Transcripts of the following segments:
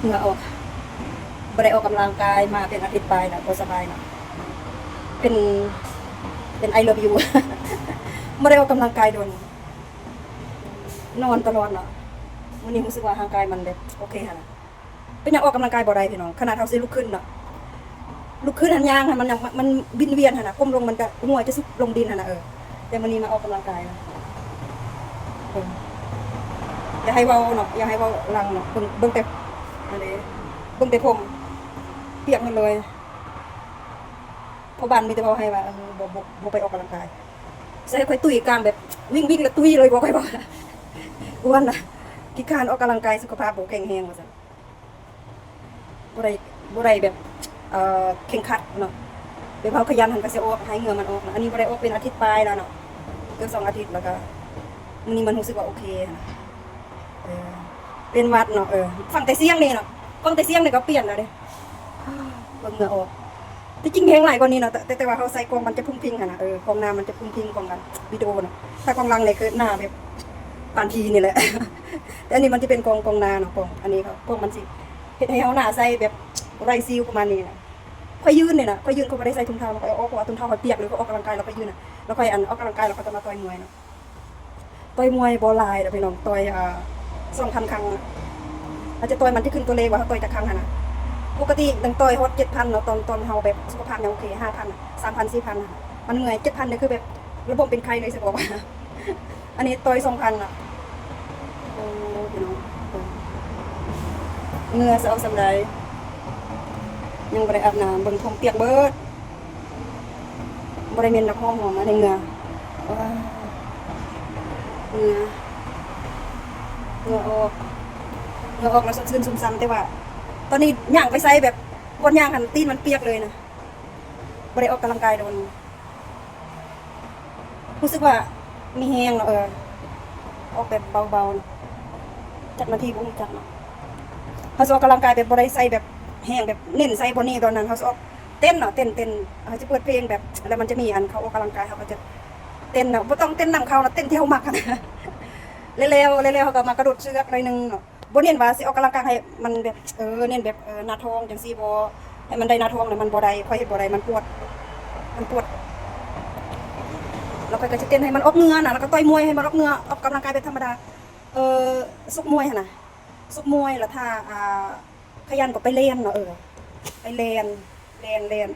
ເຫື່ອອອກ ບໍ່ໄດ້ອອກກຳລັງກາຍມາເປັນອາທິດປາຍແລ້ວ ບໍ່ສະບາຍເນາະ ເປັນ ເປັນ I love you ບໍ່ໄດ້ອອກກຳລັງກາຍດົນ ນອນຕະຫຼອດເນາະ ມື້ນີ້ຮູ້ສຶກວ່າຮ່າງກາຍມັນແບບໂອເຄຫັ້ນນະ ເປັນຫຍັງອອກກຳລັງກາຍບໍ່ໄດ້ພີ່ນ້ອງ ຂະໜາດເຮົາຊິລຸກຂຶ້ນເນາະ ລຸກຂຶ້ນຫັ້ນຍ່າງຫັ້ນ ມັນຍັງ ມັນວິນວຽນຫັ້ນນະ ກົ້ມລົງມັນກະຫົວຈະຊຸດລົງດິນຫັ້ນນະ ເອີ ແຕ່ມື້ນີ້ມາອອກກຳລັງກາຍນະ ເບິ່ງ ຢ່າໃຫ້ເວົ້າເນາະ ຢ່າໃຫ້ເວົ້າຫຼັງເນາະ ເບິ່ງ ເບິ່ງແຕ່ ອັນນີ້ ເບິ່ງແຕ່ຜົມປຽກໝົດເລີຍ ພໍ່ບ້ານມີແຕ່ເວົ້າໃຫ້ວ່າ ເອີ ບໍ່ ບໍ່ ບໍ່ໄປອອກກຳລັງກາຍ ໃສ່ຂ້ອຍຕຸ້ຍກາງແບບ ວິ່ງໆ ແລ້ວຕຸ້ຍເລີຍ ບໍ່ຄ່ອຍເວົ້າ ອ້ວນນະ ຂີ້ຄ້ານອອກກຳລັງກາຍ ສຸຂະພາບບໍ່ແຂງແຮງວ່າຊັ້ນ. ບໍ່ໄດ້ ບໍ່ໄດ້ແບບ ເອີ ເຄັ່ງຄັດເນາະ ແບບເຮົາຂະຫຍັນຫັ້ນກະຊິອອກ ໃຫ້ເຫື່ອມັນອອກເນາະ ອັນນີ້ບໍ່ໄດ້ອອກເປັນອາທິດປາຍແລ້ວເນາະ ເກືອບສອງອາທິດ ແລ້ວກະມື້ນີ້ມັນຮູ້ສຶກວ່າໂອເຄຫັ້ນນະ ເອີ ເປັນຫວັດເນາະ ເອີ ຟັງແຕ່ສຽງນີ້ເນາະ ຟັງແຕ່ສຽງນີ້ກະປ່ຽນແລ້ວເດ້ ເບິ່ງເຫື່ອອອກ ທີ່ຈິງແຮງຫຼາຍກວ່ານີ້ເນາະ ແຕ່ ແຕ່ ແຕ່ວ່າເຮົາໃສ່ກ້ອງມັນຈະພຸ້ງພິງຫັ້ນນະ ເອີ ກ້ອງໜ້າມັນຈະພຸ້ງພິງ ກ້ອງອັນວິດີໂອນະ ຖ້າກ້ອງຫຼັງນີ້ຄືໜ້າແບບປານຜີນີ້ແຫຼະ ແຕ່ອັນນີ້ມັນຈະເປັນກ້ອງ ກ້ອງໜ້າເນາະ ກ້ອງ ອັນນີ້ກະກ້ອງມັນຊິ ເຮັດໃຫ້ເຮົາໜ້າໃສແບບໄຮ້ສິວປະມານນີ້ນະ ຂ້ອຍຢືນນີ້ນະ ຂ້ອຍຢືນ ຂ້ອຍບໍ່ໄດ້ໃສ່ຖົງເທົ້ານະ ຂ້ອຍເອົາອອກ ເພາະວ່າຖົງເທົ້າຂ້ອຍປຽກເລີຍ ຂ້ອຍອອກກຳລັງກາຍແລ້ວຂ້ອຍຢືນນະ ແລ້ວຂ້ອຍ ອັນ ອອກກຳລັງກາຍແລ້ວຂ້ອຍກະມາຕ່ອຍມວຍເນາະ ຕ່ອຍມວຍບໍ່ຫຼາຍດອກພີ່ນ້ອງ ຕ່ອຍ ອ່າ ສອງພັນຄັ້ງ ອາດຈະຕ່ອຍມັນຈະຂຶ້ນຕົວເລກວ່າເຮົາຕ່ອຍຈັກຄັ້ງຫັ້ນນະ ປົກກະຕິຕ້ອງຕ່ອຍຮອດເຈັດພັນເນາະ ຕອນ ຕອນເຮົາແບບສຸຂະພາບຍັງໂອເຄ ຫ້າພັນ ສາມພັນ ສີ່ພັນ ມັນເມື່ອຍ ເຈັດພັນນີ້ຄືແບບລະບົບເປັນໄຂ້ເລີຍຊິບອກວ່າ ອັນນີ້ຕ່ອຍສອງພັນນະ ໂອ້ ພີ່ນ້ອງ ເໝື່ອຊິເອົາສ່ຳໃດ ຍັງບໍ່ໄດ້ອາບນ້ຳ ເບິ່ງຜົມປຽກເບິດ ບໍ່ໄດ້ເໝັນດອກ ຫອມໆ ອັນນີ້ເໝື່ອ ໂອ້ຍ ເໝື່ອ ເໝື່ອອອກ ເໝື່ອອອກແລ້ວສົດຊື່ນຊຸ່ມຊໍ່າ ແຕ່ວ່າຕອນນີ້ຍ່າງໄປໃສແບບ ບ່ອນຍ່າງຫັ້ນຕີນມັນປຽກເລີຍນະ ບໍ່ໄດ້ອອກກຳລັງກາຍດົນ. ຮູ້ສຶກວ່າມີແຮງເນາະ ເອີ ອອກແບບເບົາໆ ຈັກນາທີບໍ່ຮູ້ຈັກເນາະ ເຮົາຊິອອກກຳລັງກາຍແບບບໍ່ໄດ້ໃສ່ແບບແຮງ ແບບເນັ້ນໃສ່ບ່ອນນີ້ຕອນນັ້ນ ເຮົາຊິອອກເຕັ້ນເນາະ ເຕັ້ນ ເຕັ້ນ ເຮົາຈະເປີດເພງແບບ ແລ້ວມັນຈະມີອັນເຂົາອອກກຳລັງກາຍ ເຮົາກະຈະເຕັ້ນເນາະ ບໍ່ຕ້ອງເຕັ້ນນຳເຂົາເນາະ ເຕັ້ນທີ່ເຮົາມັກຫັ້ນນະ ແລ້ວ ແລ້ວ ແລ້ວເຮົາກະມາກະໂດດເຊືອກໜ້ອຍໜຶ່ງເນາະ. ບໍ່ເນັ້ນວ່າຊິອອກກຳລັງກາຍໃຫ້ມັນແບບ ເອີ ເນັ້ນແບບ ເອີ ໜ້າທ້ອງຈັ່ງຊີ້ບໍ່ ໃຫ້ມັນໄດ້ໜ້າທ້ອງນະ ມັນບໍ່ໄດ້ ຂ້ອຍເຮັດບໍ່ໄດ້ ມັນປວດ ມັນປວດ ແລ້ວຂ້ອຍກະຊິເຕັ້ນໃຫ້ມັນອອກເຫື່ອນະ ແລ້ວກະຕ່ອຍມວຍໃຫ້ມັນອອກເຫື່ອ ອອກກຳລັງກາຍແບບທຳມະດາ ເອີ ຊົກມວຍຫັ້ນນະ ຊົກມວຍ ແລ້ວຖ້າ ອ່າ ຂະຫຍັນກະໄປແລ່ນເນາະ ເອີ ໄປແລ່ນ ແລ່ນ ແລ່ນ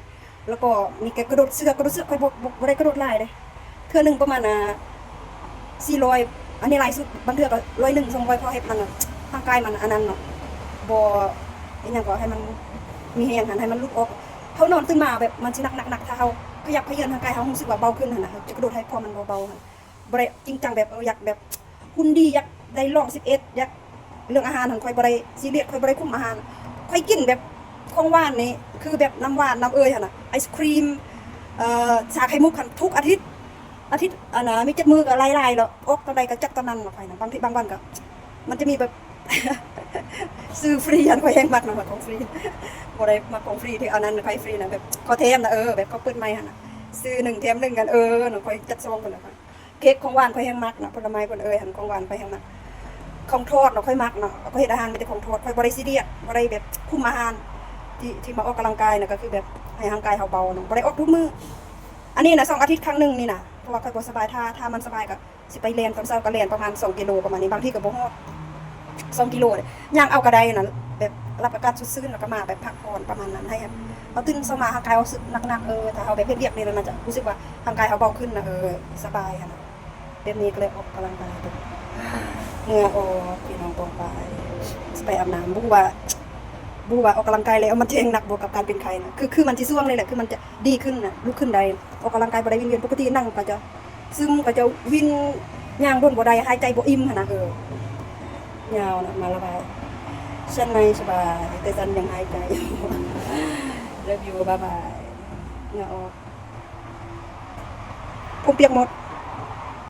ແລ້ວກໍມີກະ ກະໂດດເຊືອກ ກະໂດດເຊືອກ ຂ້ອຍບໍ່ ບໍ່ ບໍ່ໄດ້ກະໂດດຫຼາຍເດ້ ເທື່ອໜຶ່ງປະມານ ອ່າ ສີ່ຮ້ອຍ ອັນນີ້ຫຼາຍສຸດ ບາງເທື່ອກະຮ້ອຍໜຶ່ງ ສອງຮ້ອຍ ພໍເຮັດມັນ ຮ່າງກາຍມັນອັນນັ້ນເນາະ ບໍ່ ອີຫຍັງກະໃຫ້ມັນມີແຮງຫັ້ນ ໃຫ້ມັນຫຼຸດອອກ ເຮົານອນຕື່ນມາແບບມັນຊິໜັກໆ ຖ້າເຮົາຂະຫຍັບຂະເຫຍື້ອນຮ່າງກາຍ ເຮົາຮູ້ສຶກວ່າເບົາຂຶ້ນຫັ້ນນະ ເຮົາຈະກະໂດດໃຫ້ພໍມັນເບົາໆ ຫັ້ນ ບໍ່ໄດ້ຈິງຈັງແບບ ເອີ ຢາກແບບ ຫຸ່ນດີ ຢາກໄດ້ລອງສິບເອັດ ຢາກ ເລື່ອງອາຫານຫັ້ນ ຂ້ອຍບໍ່ໄດ້ຊີຣຽສ ຂ້ອຍບໍ່ໄດ້ຄຸມອາຫານ ຂ້ອຍກິນແບບຂອງຫວານນີ້ ຄືແບບນ້ຳຫວານ ນ້ຳເອີຍຫັ້ນນະ ໄອສຄຣີມ ເອີ ຊາໄຂ່ມຸກຫັ້ນ ທຸກອາທິດ ອາທິດ ອັນນະ ມີຈັກມື້ກະໄລ່ໆ ແລ້ວອອກຕອນໃດກະຈັດຕອນນັ້ນ ຂ້ອຍນະ ບາງທີບາງວັນກະ ມັນຈະມີແບບ ຊື້ຟຣີຫັ້ນ ຂ້ອຍແຮງມັກນະ ມັກຂອງຟຣີ ບໍ່ໄດ້ມັກຂອງຟຣີທີ່ອັນນັ້ນ ຂາຍຟຣີນະ ແບບເຂົາແຖມນະ ເອີ ແບບເຂົາເປີດໃໝ່ຫັ້ນນະ ຊື້ໜຶ່ງແຖມໜຶ່ງຫັ້ນ ເອີ ນະ ຂ້ອຍຈັດຊອງພຸ້ນນະ ເຄັກຂອງຫວານຂ້ອຍແຮງມັກນະ ຜົນລະໄມ້ຜົນເອີຍຫັ້ນ ຂອງຫວານຂ້ອຍແຮງມັກ ຂອງທອດເນາະ ຂ້ອຍມັກເນາະ ຂ້ອຍເຮັດອາຫານມີແຕ່ຂອງທອດ ຂ້ອຍບໍ່ໄດ້ຊີຣຽສ ບໍ່ໄດ້ແບບຄຸມອາຫານ ທີ່ ທີ່ມາອອກກຳລັງກາຍນະ ກະຄືແບບໃຫ້ຮ່າງກາຍເຮົາເບົາເນາະ ບໍ່ໄດ້ອອກທຸກມື້ ອັນນີ້ນະ ສອງອາທິດຄັ້ງໜຶ່ງນີ້ນະ ເພາະວ່າຂ້ອຍບໍ່ສະບາຍ ຖ້າ ຖ້າມັນສະບາຍກະຊິໄປແລ່ນ ຕອນເຊົ້າກະແລ່ນປະມານສອງກິໂລ ປະມານນີ້ ບາງທີກະບໍ່ຮອດສອງກິໂລເດ້ ຍ່າງເອົາກະໄດ້ຫັ້ນນະ ແບບ ຮັບອາກາດສົດຊື່ນ ແລ້ວກະມາແບບພັກຜ່ອນປະມານນັ້ນ ໃຫ້ແບບເຮົາຕື່ນເຊົ້າມາຮ່າງກາຍເຮົາສຶກໜັກໆ ເອີ ຖ້າເຮົາແບບເຮັດວຽກນີ້ແລ້ວມັນຈະຮູ້ສຶກວ່າຮ່າງກາຍເຮົາເບົາຂຶ້ນນະ ເອີ ສະບາຍຫັ້ນນະ ແບບນີ້ກະເລີຍອອກກຳລັງກາຍ ເໝື່ອອອກ ພີ່ນ້ອງປ້ອງປາຍ ຊິໄປອາບນ້ຳ ບໍ່ຮູ້ວ່າ ບໍ່ຮູ້ວ່າອອກກຳລັງກາຍແລ້ວມັນຈະແຮງໜັກບໍ່ກັບການເປັນໄຂ້ນະ ຄື ຄືມັນຊິຊ່ວງນີ້ແຫຼະ ຄືມັນຈະດີຂຶ້ນນະ ລຸກຂຶ້ນໄດ້ ອອກກຳລັງກາຍບໍ່ໄດ້ ວິ່ງວຽນ ປົກກະຕິນັ່ງກະຈະ ຊຶມ ກະຈະວິ່ນ ຍ່າງດົນບໍ່ໄດ້ ຫາຍໃຈບໍ່ອີ່ມຫັ້ນນະ ເອີ ຍາວນະ ມາລະບາຍ ຊັ້ນໃນສະບາຍ ແຕ່ຊັ້ນຍັງຫາຍໃຈ love you bye bye ເຫື່ອອອກ ຜົມປຽກໝົດ